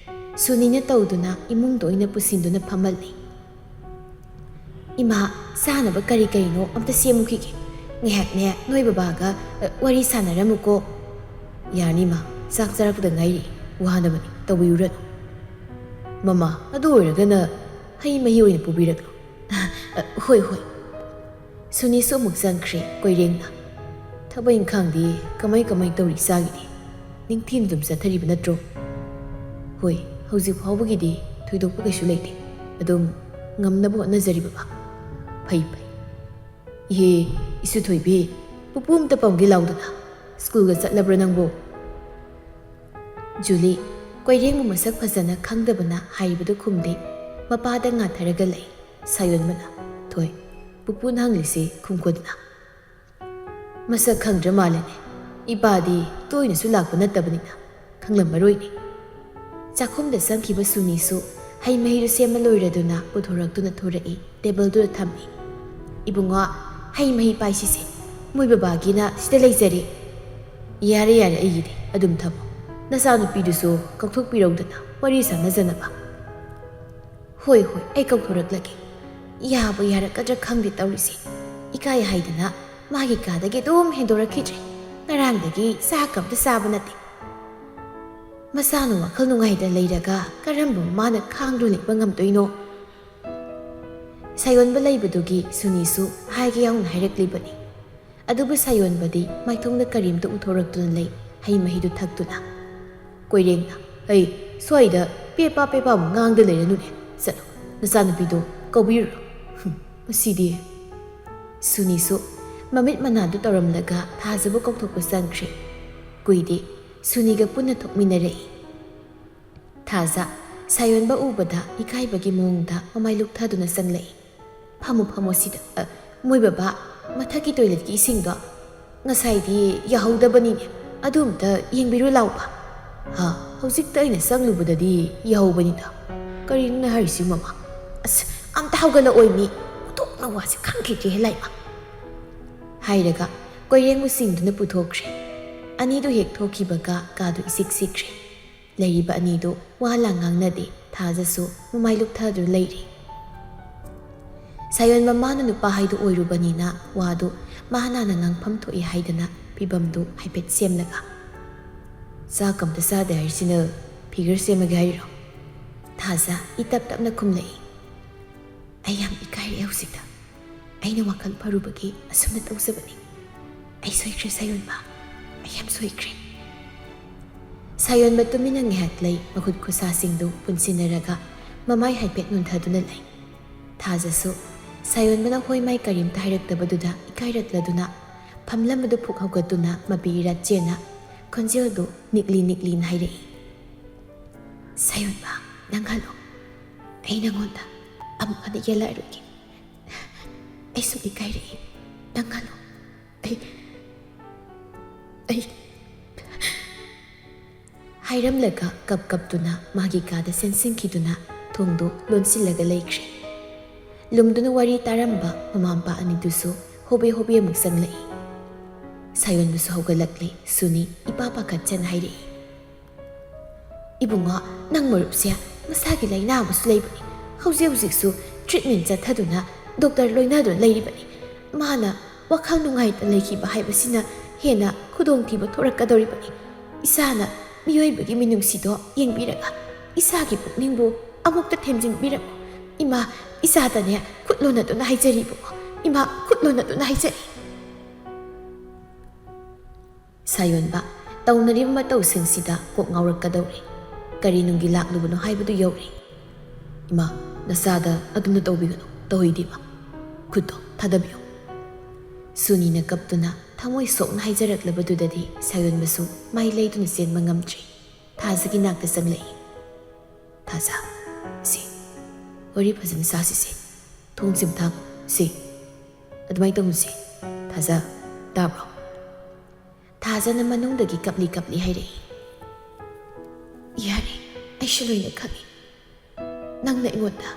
ꯁꯨꯅꯤꯅ ꯇꯧꯗꯨꯅ ꯏꯃꯨꯡꯗ ꯑꯣꯏꯅ ꯄꯨꯁꯤꯟꯗꯨꯅ ꯐꯝꯍꯜꯂꯤ꯫ "ꯏꯃꯥ, ꯆꯥꯅꯕ ꯀꯔꯤ ꯀꯔꯤꯅꯣ ꯑꯝꯇ ꯁꯦꯝꯃꯨꯈꯤꯒꯦ꯫ ꯉꯥꯏꯍꯥꯛꯅꯦ ꯅꯣꯏ ꯕꯕꯥꯒ, ꯑ, ꯋꯥꯔꯤ ꯁꯥꯟꯅꯔꯝꯃꯨꯀꯣ꯫" "ꯌꯥꯅꯤ ꯏꯃꯥ, ꯆꯥꯛ ꯆꯥꯔꯛꯄꯗ ꯉꯥꯏꯔꯤ, ꯋꯥꯅꯕꯅꯤ, ꯇꯧꯕꯤꯔꯨꯔꯅꯨ꯫" "ꯃꯃꯥ, ꯑꯗꯨ ꯑꯣꯏꯔꯒꯅ ꯍꯩ ꯃꯍꯤ ꯑꯣꯏꯅ ꯄꯨꯕꯤꯔꯛꯂꯣ꯫" "ꯑ, ꯍꯣꯏ, ꯍꯣꯏ꯫" ꯁꯨꯅꯤꯁꯨ ꯑꯃꯨꯛ ꯆꯪꯈ꯭ꯔꯦ ꯀꯣꯏꯔꯦꯡꯅ꯫ "ꯊꯕꯛ ꯏꯪꯈꯥꯡꯗꯤ ꯀꯃꯥꯏ ꯀꯃꯥꯏ ꯇꯧꯔꯤ ꯏꯆꯥꯒꯤꯗꯤ? ꯅꯤꯡꯊꯤꯅ ꯑꯗꯨꯝ ꯆꯠꯊꯔꯤꯕ ꯅꯠꯇ꯭ꯔꯣ?" "ꯍꯣꯏ, ꯍꯧꯖꯤꯛ ꯐꯥꯎꯕꯒꯤꯗꯤ ꯊꯣꯏꯗꯣꯛꯄ ꯀꯩꯁꯨ ꯂꯩꯇꯦ꯫ ꯑꯗꯨꯝ ꯉꯝꯅꯕ ꯍꯣꯠꯅꯖꯔꯤ ꯕꯕꯥ꯫" "ꯐꯩ, ꯐꯩ꯫ ꯏꯍꯦ, ꯏꯁꯨ ꯊꯣꯏꯕꯤ, ꯄꯨꯄꯨ ꯑꯝꯇ ꯄꯝꯒꯦ ꯂꯥꯎꯗꯅ꯫ ꯁ꯭ꯀꯨꯜꯒ ꯆꯠꯂꯕ꯭ꯔꯥ ꯅꯪꯕꯨ?" ꯖꯨꯂꯤ, ꯀꯣꯏꯔꯦꯡꯕꯨ ꯃꯁꯛ ꯐꯖꯅ ꯈꯪꯗꯕꯅ ꯍꯥꯏꯔꯤꯕꯗꯨ ꯈꯨꯝꯗꯦ꯫ ꯃꯄꯥꯗ ꯉꯥꯊꯔꯒ ꯂꯩ꯫ ꯁꯥꯌꯣꯟꯕꯅ, "ꯊꯣꯏ, ꯄꯨꯄꯨꯅ ꯍꯪꯂꯤꯁꯤ ꯈꯨꯝꯈꯣꯗꯅ꯫" "ꯃꯁꯛ ꯈꯪꯗ꯭ꯔ ꯃꯥꯜꯂꯦꯅꯦ꯫ ꯏꯄꯥꯗꯤ ꯇꯣꯏꯅꯁꯨ ꯂꯥꯛꯄ ꯅꯠꯇꯕꯅꯤꯅ ꯈꯪꯂꯝꯃꯔꯣꯏꯅꯦ꯫" ꯆꯥꯛꯈꯨꯝꯗ ꯆꯪꯈꯤꯕ ꯁꯨꯅꯤꯁꯨ ꯍꯩ ꯃꯍꯤꯗꯨ ꯁꯦꯝꯕ ꯂꯣꯏꯔꯗꯨꯅ ꯄꯨꯊꯣꯔꯛꯇꯨꯅ ꯊꯣꯔꯛꯏ, ꯇꯦꯕꯜꯗꯨꯗ ꯊꯝꯃꯤ꯫ "ꯏꯕꯨꯡꯉꯣ, ꯍꯩ ꯃꯍꯤ ꯄꯥꯏꯁꯤꯁꯦ, ꯃꯣꯏ ꯕꯕꯥꯒꯤꯅ ꯁꯤꯗ ꯂꯩꯖꯔꯦ꯫" "ꯌꯥꯔꯦ, ꯌꯥꯔꯦ, ꯑꯩꯒꯤꯗꯤ ꯑꯗꯨꯝ ꯊꯝꯃꯣ꯫ ꯅꯆꯥꯅꯨꯄꯤꯗꯨꯁꯨ ꯀꯧꯊꯣꯛꯄꯤꯔꯧꯗꯅ ꯋꯥꯔꯤ ꯁꯥꯟꯅꯖꯅꯕ꯫" "ꯍꯣꯏ, ꯍꯣꯏ, ꯑꯩ ꯀꯧꯊꯣꯔꯛꯂꯒꯦ꯫" ꯌꯥꯕꯨ ꯌꯥꯔꯛꯀꯗ꯭ꯔꯥ ꯈꯪꯗꯦ ꯇꯧꯔꯤꯁꯦ꯫ ꯏꯀꯥꯏ ꯍꯥꯏꯗꯅ ꯃꯥꯒꯤ ꯀꯥꯗꯒꯤ ꯑꯗꯨꯝ ꯍꯦꯟꯗꯣꯔꯛꯈꯤꯗ꯭ꯔꯦ꯫ ꯉꯔꯥꯡꯗꯒꯤ ꯆꯥꯛꯀ ꯑꯝꯇ ꯆꯥꯕ ꯅꯠꯇꯦ꯫ ꯃꯆꯥꯅ ꯋꯥꯈꯜ ꯅꯨꯡꯉꯥꯏꯗ ꯂꯩꯔꯒ ꯀꯔꯝꯕ ꯃꯃꯥꯅ ꯈꯥꯡꯗꯨꯅ ꯂꯩꯕ ꯉꯝꯗꯣꯏꯅꯣ? ꯁꯥꯌꯣꯟꯕ ꯂꯩꯕꯗꯨꯒꯤ ꯁꯨꯅꯤꯁꯨ ꯍꯥꯏꯒꯦ ꯌꯥꯎꯅ ꯍꯥꯏꯔꯛꯂꯤꯕꯅꯤ꯫ ꯑꯗꯨꯕꯨ ꯁꯥꯌꯣꯟꯕꯗꯤ ꯃꯥꯏꯊꯣꯡꯗ ꯀꯔꯤꯝꯇ ꯎꯊꯣꯔꯛꯇꯨꯅ ꯂꯩ, ꯍꯩ ꯃꯍꯤꯗꯨ ꯊꯛꯇꯨꯅ꯫ ꯀꯣꯏꯔꯦꯡꯅ, "ꯑꯩ ꯁ꯭ꯋꯥꯏꯗ ꯄꯦꯄꯥ ꯄꯦꯄꯥ ꯑꯃꯨꯛ ꯉꯥꯡꯗ ꯂꯩꯔꯅꯨꯅꯦ꯫ ꯆꯠꯂꯣ, ꯅꯆꯥꯅꯨꯄꯤꯗꯣ ꯀꯧꯕꯤꯔꯨꯔꯣ꯫" "ꯍꯨꯝ, ꯃꯁꯤꯗꯤ꯫" ꯁꯨꯅꯤꯁꯨ ꯃꯃꯤꯠ ꯃꯅꯥꯗꯨ ꯇꯧꯔꯝꯂꯒ ꯊꯥꯖꯕ ꯀꯧꯊꯣꯛꯄ ꯆꯪꯈ꯭ꯔꯦ꯫ ꯀꯨꯏꯗꯦ, ꯁꯨꯅꯤꯒ ꯄꯨꯟꯅ ꯊꯣꯛꯃꯤꯟꯅꯔꯛꯏ꯫ ꯊꯥꯖ, ꯁꯥꯌꯣꯟꯕ ꯎꯕꯗ ꯏꯀꯥꯏꯕꯒꯤ ꯃꯑꯣꯡꯗ ꯃꯃꯥꯏ ꯂꯨꯛꯊꯗꯨꯅ ꯆꯪꯂꯛꯏ꯫ "ꯐꯝꯃꯣ, ꯐꯝꯃꯣ ꯁꯤꯗ꯫ ꯑ, ꯃꯣꯏ ꯕꯕꯥ, ꯃꯊꯛꯀꯤ ꯇꯣꯏꯂꯦꯠꯀꯤ ꯏꯁꯤꯡꯗꯣ ꯉꯁꯥꯏꯗꯤ ꯌꯥꯍꯧꯗꯕꯅꯤꯅꯦ, ꯑꯗꯨ ꯑꯝꯇ ꯌꯦꯡꯕꯤꯔꯨ ꯂꯥꯎꯕ꯫" "ꯍꯥ, ꯍꯧꯖꯤꯛꯇ ꯑꯩꯅ ꯆꯪꯂꯨꯕꯗꯗꯤ ꯌꯥꯍꯧꯕꯅꯤꯗ꯫ ꯀꯔꯤꯅꯣꯅꯦ ꯍꯥꯏꯔꯤꯁꯤ ꯃꯃꯥ? ꯑꯁ, ꯑꯝꯇ ꯍꯧꯒꯠꯂꯛꯑꯣꯏ ꯃꯤ, ꯑꯣꯟꯊꯣꯛꯅ ꯋꯥꯁꯦ ꯈꯪꯈꯤꯗ꯭ꯔꯦꯍꯦ ꯂꯥꯏꯃ꯫ ꯍꯥꯏꯔꯒ ꯀꯣꯏꯔꯦꯡ ꯃꯨꯁꯤꯡꯗꯨꯅ ꯄꯨꯊꯣꯛꯈ꯭ꯔꯦ꯫ ꯑꯅꯤꯗꯨ ꯍꯦꯛ ꯊꯣꯛꯈꯤꯕꯒ ꯀꯥꯗꯨ ꯏꯆꯤꯛ ꯆꯤꯛꯈ꯭ꯔꯦ꯫ ꯂꯩꯔꯤꯕ ꯑꯅꯤꯗꯨ ꯋꯥ ꯂꯥꯡ ꯉꯥꯡꯅꯗꯦ꯫ ꯊꯥꯖꯁꯨ ꯃꯃꯥꯏ ꯂꯨꯞꯊꯗꯨꯅ ꯂꯩꯔꯤ꯫ ꯁꯥꯌꯣꯟ ꯃꯃꯥꯅ ꯅꯨꯄꯥ ꯍꯥꯏꯗꯨ ꯑꯣꯏꯔꯨꯕꯅꯤꯅ ꯋꯥꯗꯨ ꯃꯍꯥꯅꯥꯅ ꯉꯥꯡꯐꯝ ꯊꯣꯛꯏ ꯍꯥꯏꯗꯅ ꯐꯤꯕꯝꯗꯨ ꯍꯥꯏꯐꯦꯠ ꯁꯦꯝꯂꯒ, "ꯆꯥꯛ ꯑꯝꯇ ꯆꯥꯗꯦ ꯍꯥꯏꯔꯤꯁꯤꯅ ꯐꯤꯒꯔ ꯁꯦꯝꯃꯒꯦ ꯍꯥꯏꯔꯤꯔꯣ?" ꯊꯥꯖ ꯏꯇꯞ ꯇꯞꯅ ꯈꯨꯝꯂꯛꯏ꯫ "ꯑꯩ ꯌꯥꯝ ꯏꯀꯥꯏꯔꯛꯑꯦ ꯍꯧꯖꯤꯛꯇ꯫ ꯑꯩꯅ ꯋꯥꯈꯜ ꯐꯔꯨꯕꯒꯤ ꯑꯁꯨꯝꯅ ꯇꯧꯖꯕꯅꯤ꯫ ꯑꯩ ꯁꯣꯏꯈ꯭ꯔꯦ ꯁꯥꯌꯣꯟꯕ, ꯑꯩ ꯌꯥꯝ ꯁꯣꯏꯈ꯭ꯔꯦ꯫" ꯁꯥꯌꯣꯟꯕ ꯇꯨꯃꯤꯟꯅ ꯉꯥꯏꯍꯥꯛ ꯂꯩ, ꯃꯈꯨꯠ ꯈꯨꯠꯁꯥꯁꯤꯡꯗꯨ ꯄꯨꯟꯁꯤꯟꯅꯔꯒ ꯃꯃꯥꯏ ꯍꯥꯏꯐꯦꯠ ꯅꯣꯟꯊꯗꯨꯅ ꯂꯩ꯫ ꯊꯥꯖꯁꯨ ꯁꯥꯌꯣꯟꯕꯅ ꯍꯣꯏ ꯃꯥꯏ ꯀꯔꯤꯝꯇ ꯍꯥꯏꯔꯛꯇꯕꯗꯨꯗ ꯏꯀꯥꯏꯔꯛꯂꯗꯨꯅ ꯐꯝꯂꯝꯕꯗꯨ ꯐꯨꯛ ꯍꯧꯒꯠꯇꯨꯅ ꯃꯄꯤ ꯏꯔꯥ ꯆꯦꯟꯅ ꯈꯣꯟꯖꯦꯜꯗꯨ ꯅꯤꯛꯂꯤ ꯅꯤꯛꯂꯤꯅ ꯍꯥꯏꯔꯛꯏ, "ꯁꯥꯌꯣꯟꯕ, ꯅꯪ ꯍꯜꯂꯣ꯫ ꯑꯩ ꯅꯪꯉꯣꯟꯗ ꯑꯃꯨꯛ ꯍꯟꯅ ꯌꯦꯜꯂꯛꯑꯔꯣꯏꯒꯦ꯫ ꯑꯩ ꯁꯨꯝ ꯏꯀꯥꯏꯔꯛꯏ꯫ ꯅꯪ ꯍꯜꯂꯣ꯫ ꯑꯩ, ꯑꯩ" ꯍꯥꯏꯔꯝꯂꯒ ꯀꯞ ꯀꯞꯇꯨꯅ ꯃꯥꯒꯤ ꯀꯥꯗ ꯆꯦꯟꯁꯤꯟꯈꯤꯗꯨꯅ ꯊꯣꯡꯗꯨ ꯂꯣꯟꯁꯤꯜꯂꯒ ꯂꯩꯈ꯭ꯔꯦ꯫ ꯂꯨꯝꯗꯨꯅ ꯋꯥꯔꯤ ꯇꯥꯔꯝꯕ ꯃꯃꯥ ꯃꯄꯥ ꯑꯅꯤꯗꯨꯁꯨ ꯍꯣꯕꯦ ꯍꯣꯕꯦ ꯑꯃꯨꯛ ꯆꯪꯂꯛꯏ꯫ ꯁꯥꯌꯣꯟꯕꯁꯨ ꯍꯧꯒꯠꯂꯛꯂꯦ꯫ ꯁꯨꯅꯤ ꯏꯄꯥ ꯄꯥꯈꯠꯆꯅ ꯍꯥꯏꯔꯛꯏ, "ꯏꯕꯨꯡꯉꯣ, ꯅꯪ ꯃꯔꯨꯞꯁꯦ ꯃꯁꯥꯒꯤ ꯂꯥꯏꯅꯥ ꯑꯃꯁꯨ ꯂꯩꯕꯅꯤ꯫ ꯍꯧꯖꯤꯛ ꯍꯧꯖꯤꯛꯁꯨ ꯇ꯭ꯔꯤꯠꯃꯦꯟ ꯆꯠꯊꯗꯨꯅ ꯗꯣꯛꯇꯔ ꯂꯣꯏꯅꯗꯨꯅ ꯂꯩꯔꯤꯕꯅꯤ꯫ ꯃꯥꯅ ꯋꯥꯈꯜ ꯅꯨꯡꯉꯥꯏꯇ ꯂꯩꯈꯤꯕ ꯍꯥꯏꯕꯁꯤꯅ ꯍꯦꯟꯅ ꯈꯨꯗꯣꯡꯊꯤꯕ ꯊꯣꯔꯛꯀꯗꯧꯔꯤꯕꯅꯤ꯫ ꯏꯁꯥꯅ ꯃꯤꯑꯣꯏꯕꯒꯤ ꯃꯤꯅꯨꯡꯁꯤꯗꯣ ꯌꯦꯡꯕꯤꯔꯒ ꯏꯁꯥꯒꯤ ꯄꯨꯛꯅꯤꯡꯕꯨ ꯑꯃꯨꯛꯇ ꯊꯦꯝꯖꯤꯟꯕꯤꯔꯝꯃꯨ꯫ ꯏꯃꯥ, ꯏꯆꯥꯗꯅꯦ ꯈꯨꯠ ꯂꯣꯟꯅꯗꯨꯅ ꯍꯥꯏꯖꯔꯤ ꯏꯕꯨꯡꯉꯣ꯫ ꯏꯃꯥ, ꯈꯨꯠ ꯂꯣꯟꯅꯗꯨꯅ ꯍꯥꯏꯖꯔꯤ꯫" ꯁꯥꯌꯣꯟꯕ, ꯇꯧꯅꯔꯤꯕ ꯃꯇꯧꯁꯤꯡꯁꯤꯗ ꯀꯣꯛ ꯉꯥꯎꯔꯛꯀꯗꯧꯔꯦ꯫ ꯀꯔꯤ ꯅꯨꯡꯒꯤ ꯂꯥꯛꯂꯨꯕꯅꯣ ꯍꯥꯏꯕꯗꯨ ꯌꯧꯔꯦ꯫ "ꯏꯃꯥ, ꯅꯆꯥꯗ ꯑꯗꯨꯝꯅ ꯇꯧꯕꯤꯒꯅꯨ, ꯇꯧꯍꯩꯗꯦꯕ꯫ ꯈꯨꯠꯇꯣ ꯊꯥꯗꯕꯤꯌꯨ꯫" ꯁꯨꯅꯤꯅ ꯀꯞꯇꯨꯅ ꯊꯃꯣꯏ ꯁꯣꯛꯅ ꯍꯥꯏꯖꯔꯛꯂꯕꯗꯨꯗꯗꯤ ꯁꯥꯌꯣꯟꯕꯁꯨ ꯃꯥꯏ ꯂꯩꯗꯨꯅ ꯆꯦꯟꯕ ꯉꯝꯗ꯭ꯔꯦ꯫ ꯊꯥꯖꯒꯤ ꯅꯥꯛꯇ ꯆꯪꯂꯛꯏ꯫ "ꯊꯥꯖ, ꯁꯤ, ꯋꯥꯔꯤ ꯐꯖꯅ ꯁꯥꯁꯤꯁꯦ꯫ ꯊꯣꯡꯁꯤ ꯑꯝꯇ ꯍꯥꯡꯉꯨ꯫ ꯁꯤ, ꯑꯗꯨꯃꯥꯏꯅ ꯇꯧꯅꯨꯁꯦ꯫ ꯊꯥꯖ, ꯇꯥꯕ꯭ꯔꯣ?" ꯊꯥꯖꯅ ꯃꯅꯨꯡꯗꯒꯤ ꯀꯞꯂꯤ ꯀꯞꯂꯤ ꯍꯥꯏꯔꯛꯏ꯫ "ꯌꯥꯔꯦ, ꯑꯩꯁꯨ ꯂꯣꯏꯅ ꯈꯪꯏ꯫ ꯅꯪꯅ ꯑꯩꯉꯣꯟꯗ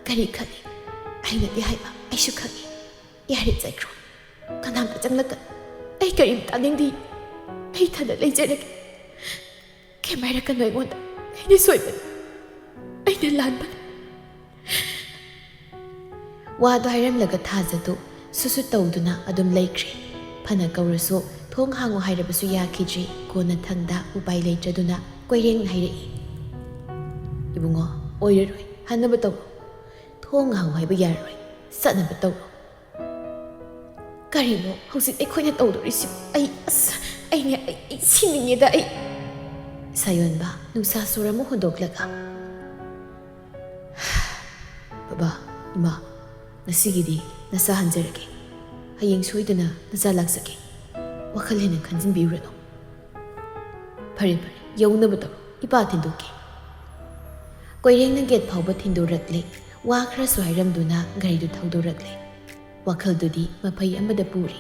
ꯀꯔꯤ ꯈꯜꯂꯤ? ꯑꯩꯅꯗꯤ ꯍꯥꯏꯕ, ꯑꯩꯁꯨ ꯈꯪꯏ꯫ ꯌꯥꯔꯦ, ꯆꯠꯈ꯭ꯔꯣ꯫ ꯀꯅꯥꯝꯇ ꯆꯪꯂꯛꯀꯅꯨ꯫ ꯑꯩ ꯀꯔꯤꯝ ꯇꯥꯅꯤꯡꯗꯦ꯫ ꯑꯩ ꯏꯊꯟꯗ ꯂꯩꯖꯔꯒꯦ꯫ ꯀꯩꯝ ꯍꯥꯏꯔꯛꯀꯅꯨ ꯑꯩꯉꯣꯟꯗ꯫ ꯑꯩꯅ ꯁꯣꯏꯕꯅꯤ꯫ ꯑꯩꯅ ꯂꯥꯟꯕꯅꯤ꯫ ꯋꯥꯗꯣ ꯍꯥꯏꯔꯝꯂꯒ ꯊꯥꯖꯗꯨ ꯁꯨꯠ ꯁꯨꯠ ꯇꯧꯗꯨꯅ ꯑꯗꯨꯝ ꯂꯩꯈ꯭ꯔꯦ꯫ ꯐꯅ ꯀꯧꯔꯁꯨ ꯊꯣꯡ ꯍꯥꯡꯉꯨ ꯍꯥꯏꯔꯕꯁꯨ ꯌꯥꯈꯤꯗ꯭ꯔꯦ꯫ ꯀꯣꯟꯅꯊꯪꯗ ꯎꯄꯥꯏ ꯂꯩꯇ꯭ꯔꯗꯨꯅ ꯀꯣꯏꯔꯦꯡꯅ ꯍꯥꯏꯔꯛꯏ, "ꯏꯕꯨꯡꯉꯣ, ꯑꯣꯏꯔꯔꯣꯏ, ꯍꯟꯅꯕ ꯇꯧꯔꯣ꯫ ꯊꯣꯡ ꯍꯥꯡꯉꯨ ꯍꯥꯏꯕ ꯌꯥꯔꯔꯣꯏ, ꯆꯠꯅꯕ ꯇꯧꯔꯣ"꯫ ꯀꯔꯤꯅꯣ ꯍꯧꯖꯤꯛ ꯑꯩꯈꯣꯏꯅ ꯇꯧꯗꯣꯔꯤꯁꯤꯕꯨ? ꯑꯩ, ꯑꯁ, ꯑꯩꯅꯦ, ꯑꯩ, ꯑꯩ ꯁꯤꯅꯤꯡꯉꯦꯗ ꯑꯩ꯫ ꯁꯥꯌꯣꯟꯕ ꯅꯨꯡꯁꯥ ꯁꯣꯔ ꯑꯃ ꯍꯣꯟꯗꯣꯛꯂꯒ, "ꯕꯕꯥ, ꯏꯃꯥ, ꯉꯁꯤꯒꯤꯗꯤ ꯅꯆꯥ ꯍꯟꯖꯔꯒꯦ꯫ ꯍꯌꯦꯡ ꯁꯣꯏꯗꯅ ꯅꯆꯥ ꯂꯥꯛꯆꯒꯦ꯫ ꯋꯥꯈꯜ ꯍꯦꯟꯅ ꯈꯟꯖꯤꯟꯕꯤꯔꯨꯔꯅꯨ꯫ ꯐꯔꯦ, ꯐꯔꯦ, ꯌꯧꯅꯕ ꯇꯧꯔꯣ꯫ ꯏꯄꯥ ꯊꯤꯟꯗꯣꯛꯀꯦ"꯫ ꯀꯣꯏꯔꯦꯡꯅ ꯒꯦꯠ ꯐꯥꯎꯕ ꯊꯤꯟꯗꯣꯔꯛꯂꯦ꯫ ꯋꯥ ꯈꯔꯁꯨ ꯍꯥꯏꯔꯝꯗꯨꯅ ꯒꯥꯔꯤꯗꯨ ꯊꯧꯗꯣꯔꯛꯂꯦ꯫ ꯋꯥꯈꯜꯗꯨꯗꯤ ꯃꯐꯩ ꯑꯃꯗ ꯄꯨꯔꯤ꯫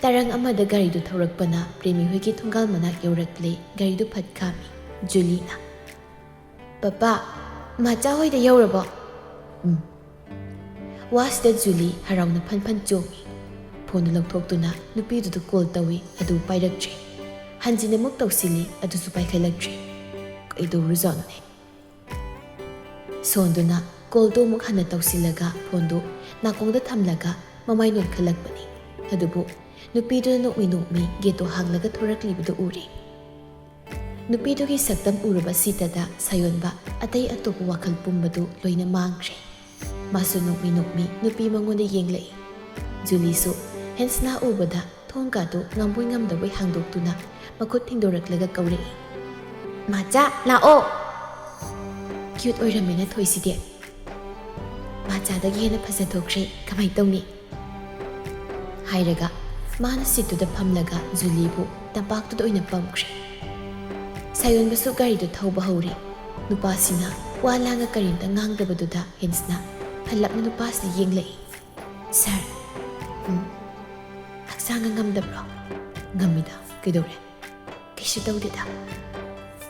ꯇꯔꯪ ꯑꯃꯗ ꯒꯥꯔꯤꯗꯨ ꯊꯧꯔꯛꯄꯅ ꯄ꯭ꯔꯦꯃꯤ ꯍꯣꯏꯒꯤ ꯊꯣꯡꯒꯥꯜ ꯃꯅꯥꯛ ꯌꯧꯔꯛꯂꯦ꯫ ꯒꯥꯔꯤꯗꯨ ꯐꯠ ꯈꯥꯝꯃꯤ꯫ ꯖꯨꯂꯤꯅ, "ꯄꯄꯥ, ꯃꯥꯆꯥ ꯍꯣꯏꯗ ꯌꯧꯔꯕꯣ?" "ꯎꯝ"꯫ ꯋꯥꯁꯤꯗ ꯖꯨꯂꯤ ꯍꯔꯥꯎꯅ ꯐꯟ ꯐꯟ ꯆꯣꯡꯉꯤ꯫ ꯐꯣꯟꯗꯨ ꯂꯧꯊꯣꯛꯇꯨꯅ ꯅꯨꯄꯤꯗꯨꯗ ꯀꯣꯜ ꯇꯧꯏ, ꯑꯗꯨ ꯄꯥꯏꯔꯛꯇ꯭ꯔꯦ꯫ ꯍꯟꯖꯤꯟ ꯑꯃꯨꯛ ꯇꯧꯁꯤꯜꯂꯤ, ꯑꯗꯨꯁꯨ ꯄꯥꯏꯈꯠꯂꯛꯇ꯭ꯔꯦ꯫ ꯀꯩꯗꯧꯔꯖꯥꯠꯅꯣꯅꯦ? ꯁꯣꯟꯗꯨꯅ ꯀꯣꯜꯗꯨ ꯑꯃꯨꯛ ꯍꯟꯅ ꯇꯧꯁꯤꯜꯂꯒ ꯐꯣꯟꯗꯨ ꯅꯥꯀꯣꯡꯗ ꯊꯝꯂꯒ ꯃꯃꯥꯏ ꯅꯣꯟꯈꯠꯂꯛꯄꯅꯤ꯫ ꯑꯗꯨꯕꯨ ꯅꯨꯄꯤꯗꯨꯅ ꯅꯣꯛꯃꯤ ꯅꯣꯛꯃꯤ ꯒꯦꯠꯇꯨ ꯍꯥꯡꯂꯒ ꯊꯣꯔꯛꯂꯤꯕꯗꯨ ꯎꯔꯦ꯫ ꯅꯨꯄꯤꯗꯨꯒꯤ ꯁꯛꯇꯝ ꯎꯔꯕ ꯁꯤꯇꯗ ꯁꯥꯌꯣꯟꯕ ꯑꯇꯩ ꯑꯇꯣꯞꯄ ꯋꯥꯈꯜ ꯄꯨꯝꯕꯗꯨ ꯂꯣꯏꯅ ꯃꯥꯡꯈ꯭ꯔꯦ꯫ ꯃꯥꯁꯨ ꯅꯣꯛꯃꯤ ꯅꯣꯛꯃꯤ ꯅꯨꯄꯤ ꯃꯉꯣꯟꯗ ꯌꯦꯡꯂꯛꯏ꯫ ꯖꯨꯂꯤꯁꯨ ꯍꯦꯟꯁꯅꯥ ꯎꯕꯗ ꯊꯣꯡꯒꯥꯗꯨ ꯉꯝꯕꯣꯏ ꯉꯝꯗꯕꯣꯏ ꯍꯥꯡꯗꯣꯛꯇꯨꯅ ꯃꯈꯨꯠ ꯊꯤꯡꯗꯣꯔꯛꯂꯒ ꯀꯧꯔꯛꯏ, "ꯃꯥꯆꯥ, ꯂꯥꯛꯑꯣ!" "ꯀ꯭ꯌꯨꯠ ꯑꯣꯏꯔꯝꯃꯦꯅ ꯊꯣꯏꯁꯤꯗꯤ꯫ ꯃꯥꯆꯥꯗꯒꯤ ꯍꯦꯟꯅ ꯐꯖꯊꯣꯛꯈ꯭ꯔꯦ꯫ ꯀꯃꯥꯏ ꯇꯧꯅꯤ?" ꯍꯥꯏꯔꯒ ꯃꯥꯅ ꯁꯤꯠꯇꯨꯗ ꯐꯝꯂꯒ ꯖꯨꯂꯤꯕꯨ ꯇꯝꯄꯥꯛꯇꯨꯗ ꯑꯣꯏꯅ ꯄꯝꯈ꯭ꯔꯦ꯫ ꯁꯥꯌꯣꯟꯕꯁꯨ ꯒꯥꯔꯤꯗꯨ ꯊꯧꯕ ꯍꯧꯔꯦ꯫ ꯅꯨꯄꯥꯁꯤꯅ ꯋꯥ ꯂꯥꯡꯒ ꯀꯔꯤꯝꯇ ꯉꯥꯡꯗꯕꯗꯨꯗ ꯍꯦꯟꯁꯅ ꯍꯜꯂꯞꯅ ꯅꯨꯄꯥꯁꯤꯗ ꯌꯦꯡꯂꯛꯏ꯫ "ꯁꯥꯔ, ꯎꯝ, ꯍꯛꯆꯥꯡꯒ ꯉꯝꯗꯕ꯭ꯔꯣ?" "ꯉꯝꯃꯤꯗ, ꯀꯩꯗꯧꯔꯦ?" "ꯀꯩꯁꯨ ꯇꯧꯗꯦꯗ"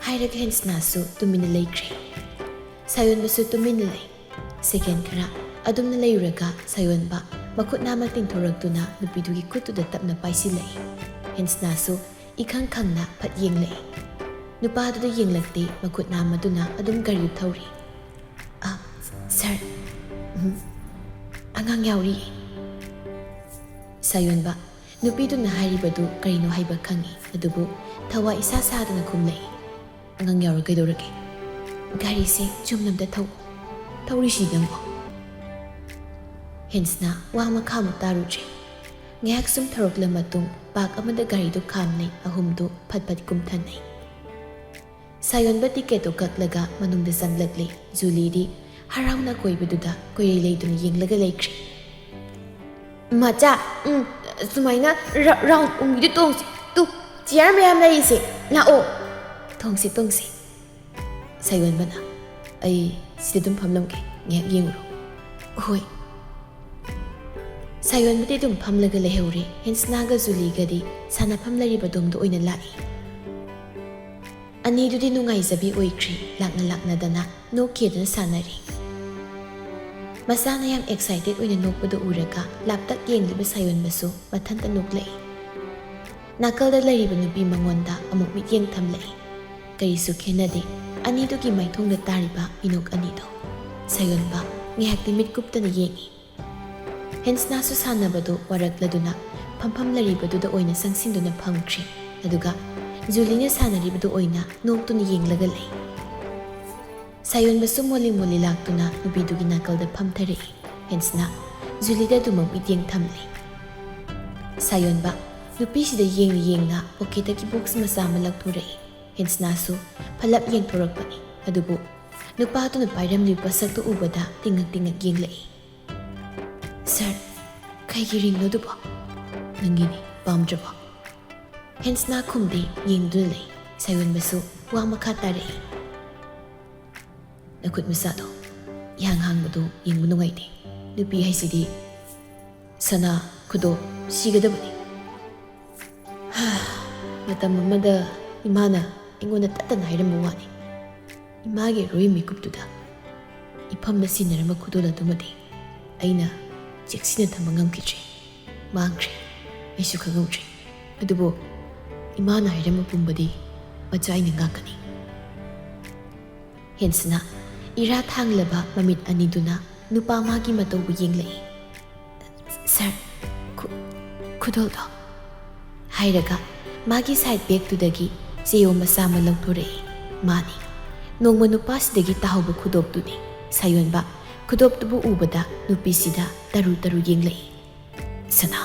ꯍꯥꯏꯔꯒ ꯍꯦꯟꯁꯅꯥꯁꯨ ꯇꯨꯃꯤꯟꯅ ꯂꯩꯈ꯭ꯔꯦ꯫ ꯁꯥꯌꯣꯟꯕꯁꯨ ꯇꯨꯃꯤꯟꯅ ꯂꯩ꯫ ꯁꯦꯀꯦꯟ ꯈꯔ ꯑꯗꯨꯝꯅ ꯂꯩꯔꯨꯔꯒ ꯁꯥꯌꯣꯟꯕ ꯃꯈꯨꯠ ꯅꯥꯝꯃ ꯇꯤꯡꯊꯣꯔꯛꯇꯨꯅ ꯅꯨꯄꯤꯗꯨꯒꯤ ꯈꯨꯠꯇꯨꯗ ꯇꯞꯅ ꯄꯥꯏꯁꯤꯜꯂꯛꯏ꯫ ꯍꯦꯟꯁꯅꯥꯁꯨ ꯏꯈꯪ ꯈꯪꯅ ꯐꯠ ꯌꯦꯡꯂꯛꯏ꯫ ꯅꯨꯄꯥꯗꯨꯗ ꯌꯦꯡꯂꯛꯇꯦ, ꯃꯈꯨꯠ ꯅꯥꯝꯃꯗꯨꯅ ꯑꯗꯨꯝ ꯒꯥꯔꯤ ꯊꯧꯔꯤ꯫ "ꯑ, ꯁꯥꯔ, ꯎꯝ, ꯑꯉꯥꯡ ꯌꯥꯎꯔꯤ꯫" ꯁꯥꯌꯣꯟꯕ ꯅꯨꯄꯤꯗꯨꯅ ꯍꯥꯏꯔꯤꯕꯗꯨ ꯀꯔꯤꯅꯣ ꯍꯥꯏꯕ ꯈꯪꯏ, ꯑꯗꯨꯕꯨ ꯊꯋꯥꯏ ꯏꯁꯥ ꯁꯥꯗꯅ ꯈꯨꯝꯂꯛꯏ꯫ "ꯑꯉꯥꯡ ꯌꯥꯎꯔ ꯀꯩꯗꯧꯔꯒꯦ? ꯒꯥꯔꯤꯁꯦ ꯆꯨꯝꯅ ꯑꯝꯇ ꯊꯧ꯫ ꯊꯧꯔꯤꯁꯤ ꯅꯪꯕꯣ?" ꯍꯦꯟꯁꯅ ꯋꯥ ꯃꯈꯥ ꯑꯃꯨꯛ ꯇꯥꯔꯨꯗ꯭ꯔꯦ꯫ ꯉꯥꯏꯍꯥꯛ ꯁꯨꯝ ꯊꯧꯔꯛꯂ ꯃꯇꯨꯡ ꯄꯥꯛ ꯑꯃꯗ ꯒꯥꯔꯤꯗꯨ ꯈꯥꯝꯂꯦ, ꯑꯍꯨꯝꯗꯨ ꯐꯠ ꯐꯠ ꯀꯨꯝꯊꯅꯩ꯫ ꯁꯥꯌꯣꯟꯕ ꯇꯤꯀꯦꯠꯇꯨ ꯀꯛꯂꯒ ꯃꯅꯨꯡꯗ ꯆꯪꯂꯛꯂꯦ꯫ ꯖꯨꯂꯤꯗꯤ ꯍꯔꯥꯎꯅ ꯑꯀꯣꯏꯕꯗꯨꯗ ꯀꯣꯏꯔꯩ ꯂꯩꯗꯨꯅ ꯌꯦꯡꯂꯒ ꯂꯩꯈ꯭ꯔꯦ꯫ "ꯃꯆꯥ, ꯎꯝ, ꯁꯨꯃꯥꯏꯅ ꯔ-, ꯔꯥꯎꯟ ꯎꯪꯕꯤꯗꯨ ꯇꯣꯡꯁꯤ꯫ ꯇꯨ, ꯆꯤꯌꯥꯔ ꯃꯌꯥꯝ ꯂꯩꯔꯤꯁꯦ꯫ ꯂꯥꯛꯑꯣ꯫" "ꯇꯣꯡꯁꯤ, ꯇꯣꯡꯁꯤ꯫" ꯁꯥꯌꯣꯟꯕꯅ, "ꯑꯩ ꯁꯤꯗ ꯑꯗꯨꯝ ꯐꯝꯂꯝꯒꯦ, ꯉꯥꯏꯍꯥꯛ ꯌꯦꯡꯉꯨꯔꯣ꯫" "ꯍꯣꯏ꯫" ꯁꯥꯌꯣꯟꯕꯗꯤ ꯑꯗꯨꯝ ꯐꯝꯂꯒ ꯂꯩꯍꯧꯔꯦ꯫ ꯍꯦꯟꯁꯅꯥꯒ ꯖꯨꯂꯤꯒꯗꯤ ꯁꯥꯟꯅꯐꯝ ꯂꯩꯔꯤꯕ ꯑꯗꯣꯝꯗ ꯑꯣꯏꯅ ꯂꯥꯛꯏ꯫ ꯑꯅꯤꯗꯨꯗꯤ ꯅꯨꯡꯉꯥꯏꯖꯕꯤ ꯑꯣꯏꯈ꯭ꯔꯦ, ꯂꯥꯛꯅ ꯂꯥꯛꯅꯗꯅ ꯅꯣꯛꯈꯤꯗꯨꯅ ꯁꯥꯟꯅꯔꯤ꯫ ꯃꯁꯥꯅ ꯌꯥꯝ ꯑꯦꯛꯁꯥꯏꯇꯦꯗ ꯑꯣꯏꯅ ꯅꯣꯛꯄꯗꯨ ꯎꯔꯒ ꯂꯥꯞꯇꯛ ꯌꯦꯡꯂꯤꯕ ꯁꯥꯌꯣꯟꯕꯁꯨ ꯃꯊꯟꯇ ꯅꯣꯛꯂꯛꯏ꯫ ꯅꯥꯀꯜꯗ ꯂꯩꯔꯤꯕ ꯅꯨꯄꯤ ꯃꯉꯣꯟꯗ ꯑꯃꯨꯛ ꯃꯤꯠꯌꯦꯡ ꯊꯝꯂꯛꯏ꯫ ꯀꯔꯤꯁꯨ ꯈꯦꯟꯅꯗꯦ ꯑꯅꯤꯗꯨꯒꯤ ꯃꯥꯏꯊꯣꯡꯗ ꯇꯥꯔꯤꯕ ꯃꯤꯅꯣꯛ ꯑꯅꯤꯗꯣ꯫ ꯁꯥꯌꯣꯟꯕ ꯉꯥꯏꯍꯥꯛꯇꯤ ꯃꯤꯠ ꯀꯨꯞꯇꯅ ꯌꯦꯡꯏ꯫ ꯍꯦꯟꯁꯅꯥꯁꯨ ꯁꯥꯟꯅꯕꯗꯨ ꯋꯥꯔꯛꯂꯗꯨꯅ ꯐꯝꯐꯝ ꯂꯩꯔꯤꯕꯗꯨꯗ ꯑꯣꯏꯅ ꯆꯪꯁꯤꯟꯗꯨꯅ ꯐꯝꯈ꯭ꯔꯤ꯫ ꯑꯗꯨꯒ ꯖꯨꯂꯤꯅ ꯁꯥꯟꯅꯔꯤꯕꯗꯨ ꯑꯣꯏꯅ ꯅꯣꯛꯇꯨꯅ ꯌꯦꯡꯂꯒ ꯂꯩ꯫ ꯁꯥꯌꯣꯟꯕꯁꯨ ꯃꯣꯜꯂꯤ ꯃꯣꯜꯂꯤ ꯂꯥꯛꯇꯨꯅ ꯅꯨꯄꯤꯗꯨꯒꯤ ꯅꯥꯀꯜꯗ ꯐꯝꯊꯔꯛꯏ꯫ ꯍꯦꯟꯁꯅ ꯖꯨꯂꯤꯗ ꯑꯗꯨꯃꯛ ꯃꯤꯠꯌꯦꯡ ꯊꯝꯂꯤ꯫ ꯁꯥꯌꯣꯟꯕ ꯅꯨꯄꯤꯁꯤꯗ ꯌꯦꯡꯅ ꯌꯦꯡꯅ ꯄꯣꯀꯦꯠꯇꯒꯤ ꯕꯣꯛꯁ ꯃꯆꯥ ꯑꯃ ꯂꯧꯊꯣꯔꯛꯏ꯫ ꯍꯦꯟꯁꯅꯥꯁꯨ ꯐꯂꯞ ꯌꯦꯡꯊꯣꯔꯛꯄꯅꯤ꯫ ꯑꯗꯨꯕꯨ ꯅꯨꯄꯥꯗꯨꯅ ꯄꯥꯏꯔꯝꯂꯤꯕ ꯄꯣꯠꯁꯛꯇꯨ ꯎꯕꯗ ꯇꯤꯡꯉꯛ ꯇꯤꯡꯉꯛ ꯌꯦꯡꯂꯛꯏ꯫ "ꯁꯥꯔ, ꯀꯩꯒꯤ ꯔꯤꯡꯅꯣ ꯑꯗꯨꯕꯣ? ꯅꯪꯒꯤꯅꯤ, ꯄꯥꯝꯗ꯭ꯔꯕꯣ?" ꯍꯦꯟꯁꯅꯥ ꯈꯨꯝꯗꯦ, ꯌꯦꯡꯗꯨꯅ ꯂꯩ꯫ ꯁꯥꯌꯣꯟꯕꯁꯨ ꯋꯥ ꯃꯈꯥ ꯇꯥꯔꯛꯏ꯫ "ꯅꯈꯨꯠ ꯃꯆꯥꯗꯣ ꯏꯍꯥꯡ ꯍꯥꯡꯕꯗꯣ ꯌꯦꯡꯕ ꯅꯨꯡꯉꯥꯏꯇꯦ꯫ ꯅꯨꯄꯤ ꯍꯥꯏꯁꯤꯗꯤ ꯁꯅꯥ, ꯈꯨꯗꯣꯞ ꯁꯤꯒꯗꯕꯅꯤ꯫ ꯍꯥ, ꯃꯇꯝ ꯑꯃꯗ ꯏꯃꯥꯅ ꯑꯩꯉꯣꯟꯗ ꯇꯠꯇꯅ ꯍꯥꯏꯔꯝꯕ ꯋꯥꯅꯤ꯫ ꯏꯃꯥꯒꯤ ꯑꯔꯣꯏ ꯃꯤꯀꯨꯞꯇꯨꯗ ꯏꯐꯝꯅ ꯁꯤꯟꯅꯔꯝꯕ ꯈꯨꯗꯣꯜ ꯑꯗꯨꯃꯗꯤ ꯑꯩꯅ ꯆꯦꯛꯁꯤꯟꯅ ꯊꯝꯕ ꯉꯝꯈꯤꯗ꯭ꯔꯦ꯫ ꯃꯥꯡꯈ꯭ꯔꯦ꯫ ꯑꯩꯁꯨ ꯈꯪꯍꯧꯗ꯭ꯔꯦ꯫ ꯑꯗꯨꯕꯨ ꯏꯃꯥꯅ ꯍꯥꯏꯔꯝꯕ ꯄꯨꯝꯕꯗꯤ ꯃꯆꯥ ꯑꯩꯅ ꯉꯥꯛꯀꯅꯤ꯫ ꯍꯦꯟꯁꯅ ꯏꯔꯥ ꯊꯥꯡꯂꯕ ꯃꯃꯤꯠ ꯑꯅꯤꯗꯨꯅ ꯅꯨꯄꯥ ꯃꯥꯒꯤ ꯃꯇꯧꯕꯨ ꯌꯦꯡꯂꯛꯏ꯫ "ꯁꯥꯔ, ꯈꯨ-, ꯈꯨꯗꯣꯜꯗꯣ?" ꯍꯥꯏꯔꯒ ꯃꯥꯒꯤ ꯁꯥꯏꯠ ꯕꯦꯒꯇꯨꯗꯒꯤ ꯆꯦꯌꯣ ꯃꯆꯥ ꯑꯃ ꯂꯧꯊꯣꯔꯛꯏ꯫ ꯃꯥꯅꯤ, ꯅꯣꯡꯃ ꯅꯨꯄꯥꯁꯤꯗꯒꯤ ꯇꯥꯍꯧꯕ ꯈꯨꯗꯣꯞꯇꯨꯅꯤ꯫ ꯁꯥꯌꯣꯟꯕ ꯈꯨꯗꯣꯞꯇꯨꯕꯨ ꯎꯕꯗ ꯅꯨꯄꯤꯁꯤꯗ ꯇꯔꯨ ꯇꯔꯨ ꯌꯦꯡꯂꯛꯏ꯫ "ꯁꯅꯥ,